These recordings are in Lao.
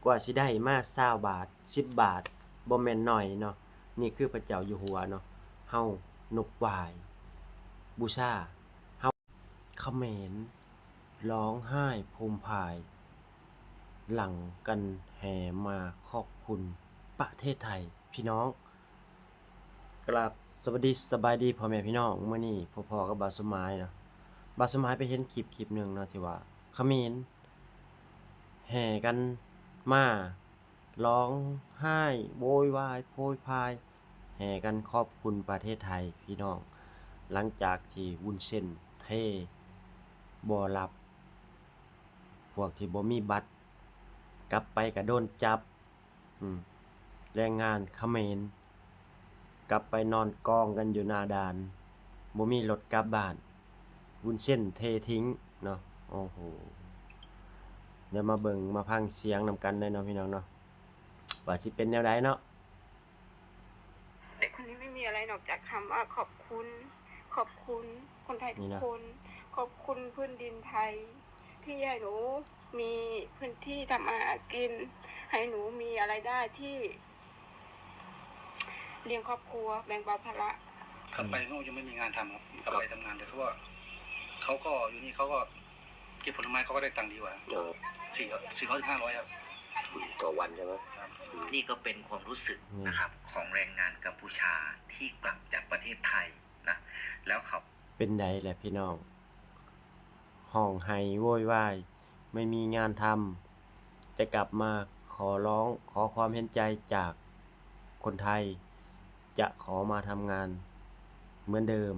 ກວ່າຊິໄດ້ມາຊາວບາດ ສິບບາດ ບໍ່ແມ່ນໜ້ອຍເນາະ. ນີ້ຄືພະເຈົ້າຢູ່ຫົວເນາະ ເຮົານົບໄຫວ້ບູຊາ ເຮົາ ຂະເໝນຮ້ອງໄຫ້ໂພມພາຍ ຫຼັ່ງກັນແຫ່ມາຂອບຄຸນປະເທດໄທ ພີ່ນ້ອງ. ກະລາບສະຫວັດດີ ສະບາຍດີພໍ່ແມ່ພີ່ນ້ອງ. ມື້ນີ້ພົບພໍ້ກັບບ່າວສົມໝາຍເນາະ. ບ່າວສົມໝາຍໄປເຫັນຄລິບຄລິບໜຶ່ງເນາະ ທີ່ວ່າຂະເໝນແຫ່ກັນມາຮ້ອງໄຫ້ໂວຍວາຍໂພຍພາຍ ແຫ່ກັນຂອບຄຸນປະເທດໄທ ພີ່ນ້ອງ. ຫຼັງຈາກທີ່ວຸ້ນເສັ້ນເທບໍ່ຮັບ ພວກທີ່ບໍ່ມີບັດ ກັບໄປກະໂດນຈັບ ອືມ ແຮງງານຂະເໝນກັບໄປນອນກອງກັນຢູ່ໜ້າດ່ານ ບໍ່ມີລົດກັບບ້ານ ວຸ້ນເສັ້ນເທຖິ້ມເນາະ. ໂອ້ໂຫ ດຽວມາເບິ່ງມາຟັງສຽງນຳກັນເລີຍເນາະ ພີ່ນ້ອງເນາະ ວ່າຊິເປັນແນວໃດເນາະ. เด็กคนนี้ไม่มีอะไรนอกจากคำว่าขอบคุณ ขอบคุณคนไทยทุกคน ขอบคุณแผ่นดินไทยที่ให้หนูมีพื้นที่ทำมาหากิน ให้หนูมีอะไรได้ที่เลี้ยงครอบครัว แบ่งเบาภาระ กลับไปก็ยังไม่มีงานทำครับ กลับไปทำงาน แต่เขาก็ เขาก็อยู่นี่เขาก็ เก็บผลไม้เขาก็ได้ตังค์ดีกว่า เออ สี่ร้อย สี่ร้อยถึงห้าร้อยครับ ต่อวันใช่ไหม ครับ นี่ก็เป็นความรู้สึก อืม นะครับ ของแรงงานกัมพูชาที่กลับจากประเทศไทยนะ แล้วเขา เป็นใดแหละพี่น้อง ฮ้องไห้โวยวาย ไม่มีงานทำ จะกลับมาขอร้อง ขอความเห็นใจจากคนไทย จะขอมาทำงานเหมือนเดิม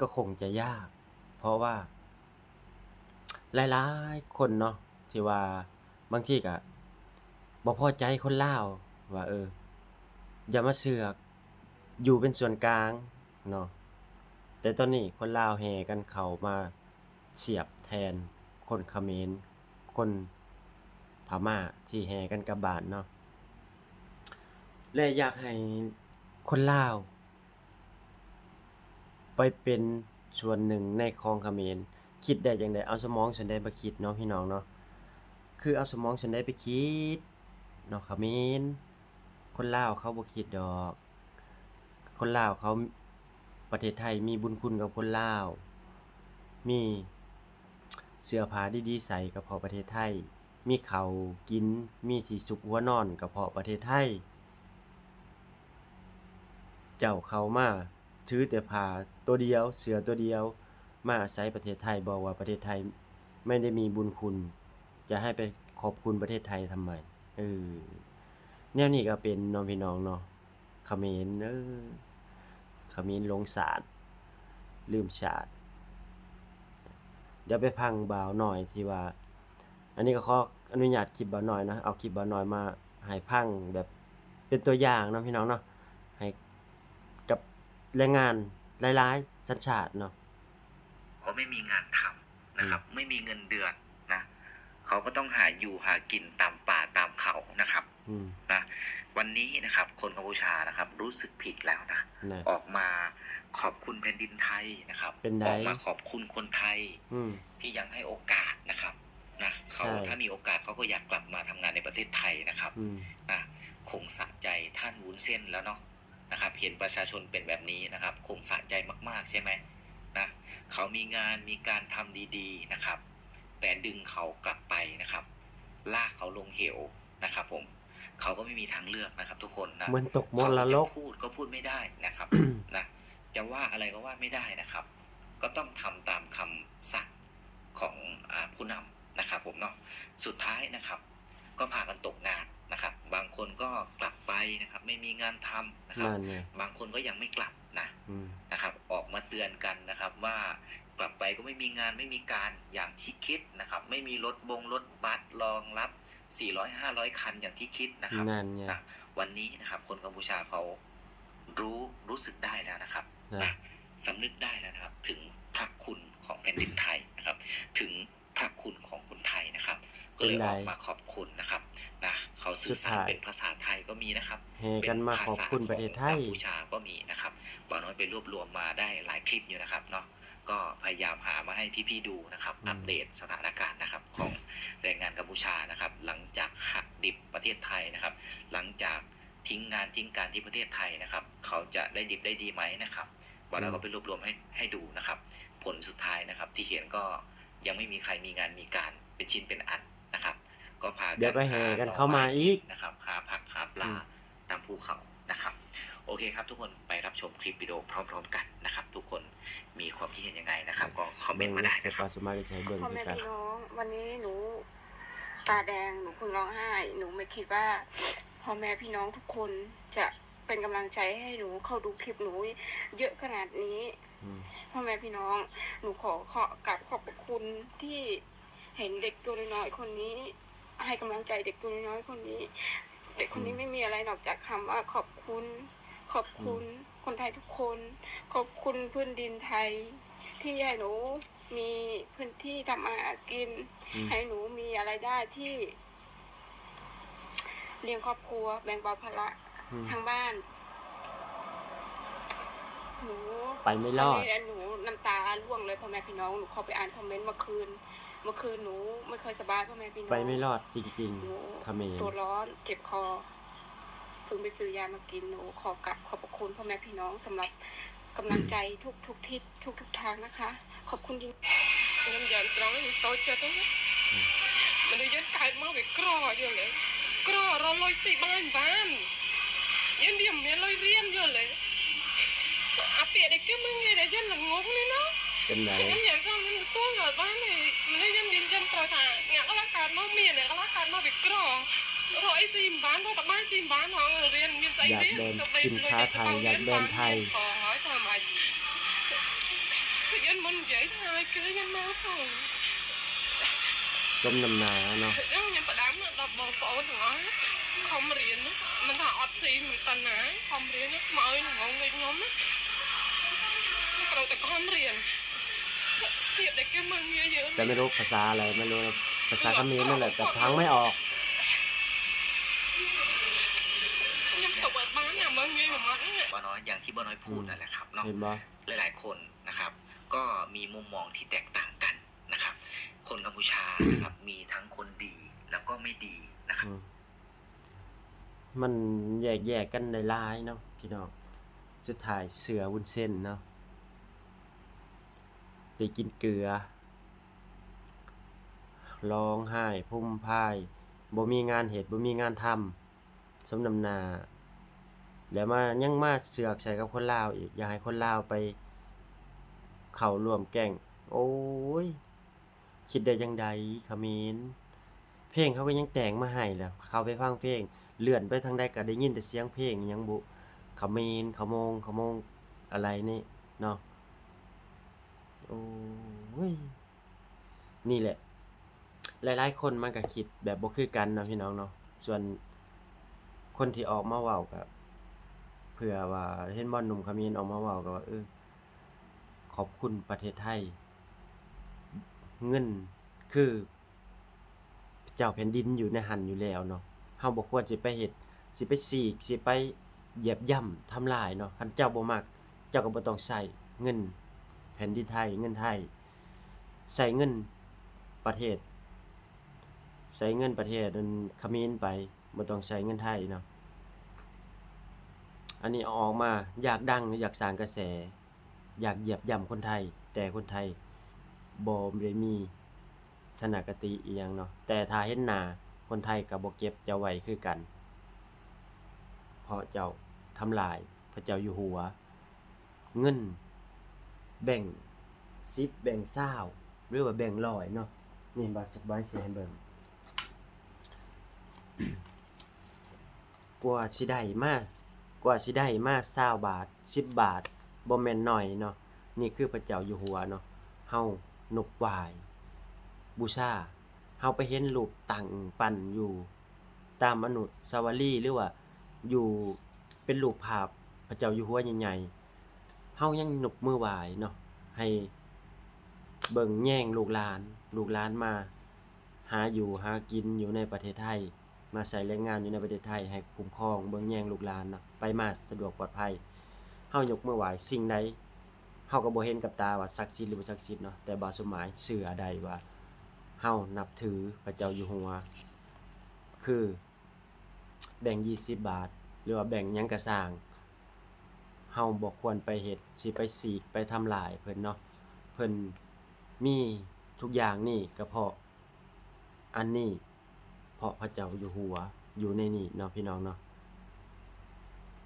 ก็คงจะยาก เพราะว่า หลายๆ คนเนาะ ที่ว่าบางทีก็บ่พอใจคนลาวว่า เออ อย่ามาเสือก อยู่เป็นส่วนกลางเนาะ แต่ตอนนี้คนลาวแห่กันเข้ามาเสียบแทนคนเขมร คนพม่าที่แห่กันกลับบ้านเนาะ และอยากให้คนลาว ไปเป็นส่วนหนึ่งในของเขมร คิดได้จั่งใด เอาสมองส่วนใดมาคิดเนาะพี่น้องเนาะ คือเอาสมองส่วนใดไปคิดเนาะ เขมร คนลาวเขาบ่คิดดอก คนลาวเขา ประเทศไทยมีบุญคุณกับคนลาว มีเสื้อผ้าดีๆใส่ก็เพราะประเทศไทย มีข้าวกิน มีที่ซุกหัวนอนก็เพราะประเทศไทย เจ้าเข้ามาถือแต่ผ้าตัวเดียว เสื้อตัวเดียว มาอาศัยประเทศไทย บอกว่าประเทศไทยไม่ได้มีบุญคุณ จะให้ไปขอบคุณประเทศไทยทำไม เออ แนวนี้ก็เป็นเนาะพี่น้องเนาะ เขมร เออ เขมรหลงศาสตร์ ลืมชาติ เดี๋ยวไปฟังบ่าวน้อยที่ว่า อันนี้ก็ขออนุญาตคลิปบ่าวน้อยเนาะ เอาคลิปบ่าวน้อยมาให้ฟังแบบเป็นตัวอย่างเนาะพี่น้องเนาะ ให้กับแรงงานหลายๆสัญชาติเนาะ เขาไม่มีงานทำนะครับ อืม ไม่มีเงินเดือนนะ เขาก็ต้องหาอยู่หากินตามป่าตามเขานะครับ อืม นะ วันนี้นะครับ คนกัมพูชานะครับ รู้สึกผิดแล้วนะ นะ ออกมาขอบคุณแผ่นดินไทยนะครับ เป็นได ออกมาขอบคุณคนไทย อืม ที่ยังให้โอกาสนะครับ นะ เขา ใช่ ถ้ามีโอกาสเขาก็อยากกลับมาทำงานในประเทศไทยนะครับ อืม นะ คงสะใจท่านวุ้นเส้นแล้วเนาะ นะครับ เห็นประชาชนเป็นแบบนี้นะครับ คงสะใจมากๆ ใช่ไหม นะ เขามีงานมีการทำดีๆ นะครับ แต่ดึงเขากลับไปนะครับ ลากเขาลงเหวนะครับผม เขาก็ไม่มีทางเลือกนะครับทุกคนนะ เหมือนตกมรดก เขาจะพูดก็พูดไม่ได้นะครับ นะ จะว่าอะไรก็ว่าไม่ได้นะครับ ก็ต้องทำตามคำสั่งของ อ่า ผู้นำนะครับผมเนาะ สุดท้ายนะครับ ก็พากันตกงานนะครับ บางคนก็กลับไปนะครับ ไม่มีงานทำนะครับ นั่นไง บางคนก็ยังไม่กลับนะ อืม นะครับ ออกมาเตือนกันนะครับ ว่ากลับไปก็ไม่มีงานไม่มีการอย่างที่คิดนะครับ ไม่มีรถบงรถบัสรองรับสี่ร้อยห้าร้อยคันอย่างที่คิดนะครับ นั่นไง นะ วันนี้นะครับ คนกัมพูชาเขารู้ รู้สึกได้แล้วนะครับ นะ นะ สำนึกได้แล้วนะครับ ถึงพระคุณของแผ่นดินไทยนะครับ ถึง พระคุณของคนไทยนะครับ ก็เลย เป็นไง ออกมาขอบคุณนะครับ นะ เขาสื่อสาร สุดท้าย เป็นภาษาไทยก็มีนะครับ แห่กันมาขอบคุณประเทศไทย เป็นภาษาของกัมพูชาก็มีนะครับ บ่าวน้อยไปรวบรวมมาได้หลายคลิปอยู่นะครับเนาะ ກໍພະຍາຍາມຫາມາໃຫ້ພີ່ໆດູນະຄັບ ອືມ ອັບເດດສະຖານະການນະຄັບ ຂອງແຮງງານກຳປູເຈຍນະຄັບ ຫຼັງຈາກຫັກດິບປະເທດໄທນະຄັບ ຫຼັງຈາກ ຖິ້ມງານຖິ້ມການທີ່ປະເທດໄທນະຄັບ ເຂົາຈະໄດ້ດິບໄດ້ດີໄໝນະຄັບ ບ່າວລາວ ອືມ ກໍໄປລວບລວມໃຫ້ ໃຫ້ດູນະຄັບ ຜົນສຸດທ້າຍນະຄັບ ທີ່ເຫັນກໍຍັງໄມ່ມີໃຄມີງານມີການເປັນຊິ້ນເປັນອັນນະຄັບ ກໍພາກັນ ດຽວກໍແຫ່ກັນເຂົ້າມາອີກນະຄັບ ຫາຜັກຫາປາ ອືມ ຕາມພູເຂົານະຄັບ. ໂອເຄຄັບ ທຸກຄົນໄປຮັບຊົມຄລິບວິດີໂອພ້ອມໆກັນນະຄັບ ທຸກຄົນມີຄວາມຄິດເຫັນຍັງໄງນະຄັບ ກໍຄອມເມັນມາໄດ້ນະຄັບ. ພໍ່ແມ່ພີ່ນ້ອງ ວັນນີ້ໜູ ຕາແດງ ໜູເພິ່ງຮ້ອງໄຫ້ ໜູບໍ່ຄິດວ່າພໍ່ແມ່ພີ່ນ້ອງທຸກຄົນຈະເປັນກຳລັງໃຈໃຫ້ໜູ ເຂົ້າດູຄລິບໜູເຍອະຂະໜາດນີ້. ອືມ ພໍ່ແມ່ພີ່ນ້ອງ ໜູຂໍ ຂໍກາບຂອບພະຄຸນທີ່ເຫັນເດັກຕົວນ້ອຍໆຄົນນີ້ ໃຫ້ກຳລັງໃຈເດັກຕົວນ້ອຍໆຄົນນີ້. ເດັກຄົນນີ້ ອືມ ໄມ່ມີອະໄລນອກຈາກຄຳວ່າຂອບຄຸນ ຂອບຄຸນ ອືມ ຄົນໄທທຸກຄົນ ຂອບຄຸນພື້ນດິນໄທທີ່ໃຫ້ໜູ ມີພື້ນທີ່ທຳມາຫາກິນ ອືມ ໃຫ້ໜູມີລາຍໄດ້ທີ່ລ້ຽງຄອບຄົວ ແບ່ງເບົາພາລະ ອືມ ທາງບ້ານ. ໜູ ໄປໄມ່ລອດ ອັນນີ້ ອັນ ໜູນ້ຳຕາລ່ວງເລີຍພໍ່ແມ່ພີ່ນ້ອງ ໜູເຂົ້າໄປອ່ານຄອມເມັນເມື່ອຄືນ ເມື່ອຄືນໜູບໍ່ຄ່ອຍສະບາຍ ພໍ່ແມ່ພີ່ນ້ອງ ໄປໄມ່ລອດຈິງໆ ໜູ ຂະເໝນ ຕົວຮ້ອນ ເຈັບຄໍ ເພິ່ງໄປຊື້ຢາມາກິນ. ໜູຂໍກາບຂອບພະຄຸນພໍ່ແມ່ພີ່ນ້ອງສຳລັບກຳລັງໃຈທຸກໆທິດ ທຸກໆທາງນະຄະ. ຂອບຄຸນຈິງ. ມັນຢ້ານຕຣອງ ມັນໂຕເຈັດ ອືມ ມັນໄດ້ຢ້ານກາຍມາເວກຣໍຢູ່ເລີຍ ກຣໍ ລໍລອຍຊິບ້ານບ້ານ ຢ້ານດຽມແມ່ລອຍລຽນຢູ່ເລີຍ. ອາເປະໄດ້ເກັບມາເງຍໄດ້ຢ້ານລະງົງນີ້ເນາະ ເປັນໃດ ຢ້ານຢາກເອົາມັນຕົວງອອກບ້ານນີ້ ມັນໄດ້ຢ້ານດິນຢ້ານຕາ ຫຍັງກໍລະການມາເມຍ ຫຍັງກໍລະການມາເວກຣໍ ລໍໄອ້ຊິມບ້ານ ລໍຕະບ້ານຊິມບ້ານ ເຮົາລຽນມີໃສ ຢາກແບນສິນຄ້າໄທ ຢາກແບນໄທ ຢ້ານມັນໃຫຍ່ ຫາຍເກີນ ຢ້ານມາເຂົາ ສົມນ້ຳໜ້າເນາະ ຍັງປະດາມດອກບອງປອນຫວາ ຄວາມຮຽນມັນຖ້າອອດຊີມັນຕານາຍ ຄວາມຮຽນມາເອີຍນ້ອງເອີຍຍອມນະ ເຮົາແຕ່ຄວາມຮຽນ ຮຽນໄດ້ແກ່ເມືອງເຍອະໆ ແຕ່ໄມ່ຮູ້ພາສາອະໄລ ໄມ່ຮູ້ພາສາຂະເໝນນັ້ນແຫຼະ ແຕ່ຟັງໄມ່ອອກ ຍັງເຂົ້າໄປບ້ານນະ ເມືອງເຍອະມາກ ບ່າວນ້ອຍ ຢ່າງທີ່ບ່າວນ້ອຍ ອືມ ພູດນັ້ນແຫຼະຄັບເນາະ ເຫັນບໍ່? ຫຼາຍໆຄົນນະຄັບ ກໍມີມຸມມອງທີ່ແຕກຕ່າງກັນນະຄັບ ຄົນກຳປູເຈຍນະຄັບ ມີທັງຄົນດີ ແລ້ວກໍໄມ່ດີນະຄັບ ອືມ ມັນແຍກໆກັນຫຼາຍໆເນາະພີ່ນ້ອງ ສຸດທ້າຍເຊື່ອວຸ້ນເສັ້ນເນາະ ໄດ້ກິນເກືອ ຮ້ອງໄຫ້ຟຸມພາຍ ບໍ່ມີງານເຮັດ ບໍ່ມີງານທຳ ສົມນ້ຳໜ້າ ແລ້ວມາ ຍັງມາເຊືອກໃສ່ກັບຄົນລາວອີກ ຢາກໃຫ້ຄົນລາວໄປເຂົ້າຮ່ວມແກ້ງ ໂອ້ຍ ຄິດໄດ້ຈັ່ງໃດຂະເໝນ ເພງເຂົາກໍຍັງແຕ່ງມາໃຫ້ແລ້ວ ເຂົ້າໄປຟັງເພງ ເລື່ອນໄປທາງໃດກໍໄດ້ຍິນແຕ່ສຽງເພງຫຍັງບຸ ຂະເໝນ ຂະໂມງ ຂະໂມງ ອະໄລນີ້ເນາະ ໂອ້ຍ ນີ້ແຫຼະ ຫຼາຍໆຄົນມັນກໍຄິດແບບບໍ່ຄືກັນເນາະພີ່ນ້ອງເນາະ ສ່ວນຄົນທີ່ອອກມາເວົ້າກໍເພື່ອວ່າເຫັນບ່ອນໜຸ່ມຂະເໝນອອກມາເວົ້າກໍວ່າ ເອີ ຂອບຄຸນປະເທດໄທ ເງິນຄື ເຈົ້າແຜ່ນດິນຢູ່ໃນຫັ້ນຢູ່ແລ້ວເນາະ ເຮົາບໍ່ຄວນຊິໄປເຮັດ ຊິໄປສີກ ຊິໄປຢຽບຢ່ຳທຳລາຍເນາະ ຄັນເຈົ້າບໍ່ມັກ ເຈົ້າກໍບໍ່ຕ້ອງໃຊ້ເງິນແຜ່ນດິນໄທ ເງິນໄທ ໃຊ້ເງິນປະເທດ ໃຊ້ເງິນປະເທດ ອັນ ຂະເໝນໄປ ບໍ່ຕ້ອງໃຊ້ເງິນໄທເນາະ ອັນນີ້ເອົາອອກມາ ຢາກດັງ ຢາກສ້າງກະແສ ຢາກຢຽບຢ່ຳຄົນໄທ ແຕ່ຄົນໄທບໍ່ໄດ້ມີທັດສະນະຄະຕິອີ່ຫຍັງເນາະ ແຕ່ຖ້າເຫັນໜ້າຄົນໄທກໍບໍ່ເກັບເຈົ້າໄວ້ຄືກັນ ເພາະເຈົ້າທຳລາຍພະເຈົ້າຢູ່ຫົວ ເງິນແບງສິບ ແບງຊາວ ຫຼືວ່າແບງຮ້ອຍເນາະ ນີ້ບ່າວຊິໃຫ້ເບິ່ງ ກວ່າຊິໄດ້ມາ ກວ່າຊິໄດ້ມາຊາວບາດ ສິບບາດ ບໍ່ແມ່ນໜ້ອຍເນາະ ນີ້ຄືພະເຈົ້າຢູ່ຫົວເນາະ ເຮົານົບໄຫວ້ບູຊາ ເຮົາໄປເຫັນຮູບຕັ້ງປັ້ນຢູ່ຕາມອະນຸສາວະລີ ຫຼືວ່າຢູ່ເປັນຮູບພາບພະເຈົ້າຢູ່ຫົວໃຫຍ່ໆ ເຮົາຍັງຍົກມືໄຫວ້ເນາະ ໃຫ້ເບິ່ງແຍງລູກຫຼານ ລູກຫຼານມາ ຫາຢູ່ຫາກິນຢູ່ໃນປະເທດໄທ ມາໃຊ້ແຮງງານຢູ່ໃນປະເທດໄທ ໃຫ້ຄຸ້ມຄອງເບິ່ງແຍງລູກຫຼານເນາະ ໄປມາສະດວກປອດໄພ ເຮົາຍົກມືໄຫວ້ ສິ່ງໃດ ເຮົາກໍບໍ່ເຫັນກັບຕາວ່າສັກສິດຫຼືບໍ່ສັກສິດເນາະ, ແຕ່ບ່າວສົມໝາຍເຊື່ອໄດ້ວ່າເຮົານັບຖືພະເຈົ້າຢູ່ຫົວ ຄື ແບ່ງຍີ່ສິບບາດ ຫຼືວ່າແບ່ງຫຍັງກະຊ່າງ, ເຮົາບໍ່ຄວນໄປເຮັດ ຊິໄປສີກໄປທຳລາຍເພິ່ນເນາະ. ເພິ່ນມີທຸກຢ່າງນີ້ກະເພາະອັນນີ້ ເພາະພະເຈົ້າຢູ່ຫົວຢູ່ໃນນີ້ເນາະ ພີ່ນ້ອງເນາະ.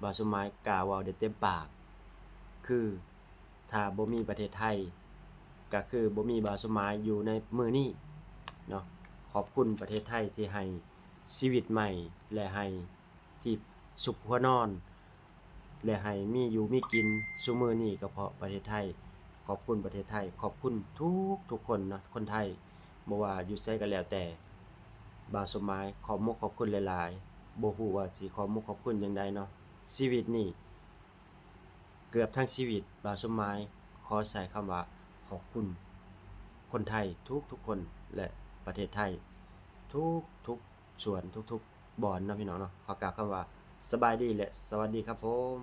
ບ່າວສົມໝາຍກ້າເວົ້າໄດ້ເຕັມປາກ ຄືຖ້າບໍ່ມີປະເທດໄທ ກະຄືບໍ່ມີບ່າວສົມໝາຍຢູ່ໃນມື້ນີ້ເນາະ. ຂອບຄຸນປະເທດໄທທີ່ໃຫ້ຊີວິດໃໝ່ ແລະ ໃຫ້ທີ່ຊຸກຫົວນອນ ແລະ ໃຫ້ມີຢູ່ມີກິນຊຸມື້ນີ້ກະເພາະປະເທດໄທ. ຂອບຄຸນປະເທດໄທ, ຂອບຄຸນທຸກໆຄົນເນາະ ຄົນໄທ ບໍ່ວ່າຢູ່ໃສກະແລ້ວແຕ່. ບ່າວສົມໝາຍຂອບມົກຂອບຄຸນຫຼາຍໆ, ບໍ່ຮູ້ວ່າຊິຂອບມົກຂອບຄຸນຈັ່ງໃດເນາະ. ຊີວິດນີ້ ເກືອບທັງຊີວິດ ບ່າວສົມໝາຍຂໍໃຊ້ຄຳວ່າ ຂອບຄຸນຄົນໄທທຸກໆຄົນ ແລະ ປະເທດໄທທຸກໆສ່ວນ ທຸກໆບ່ອນເນາະ ພີ່ນ້ອງເນາະ. ຂໍກ່າວຄຳວ່າ ສະບາຍດີ ແລະ ສະຫວັດດີຄັບຜົມ.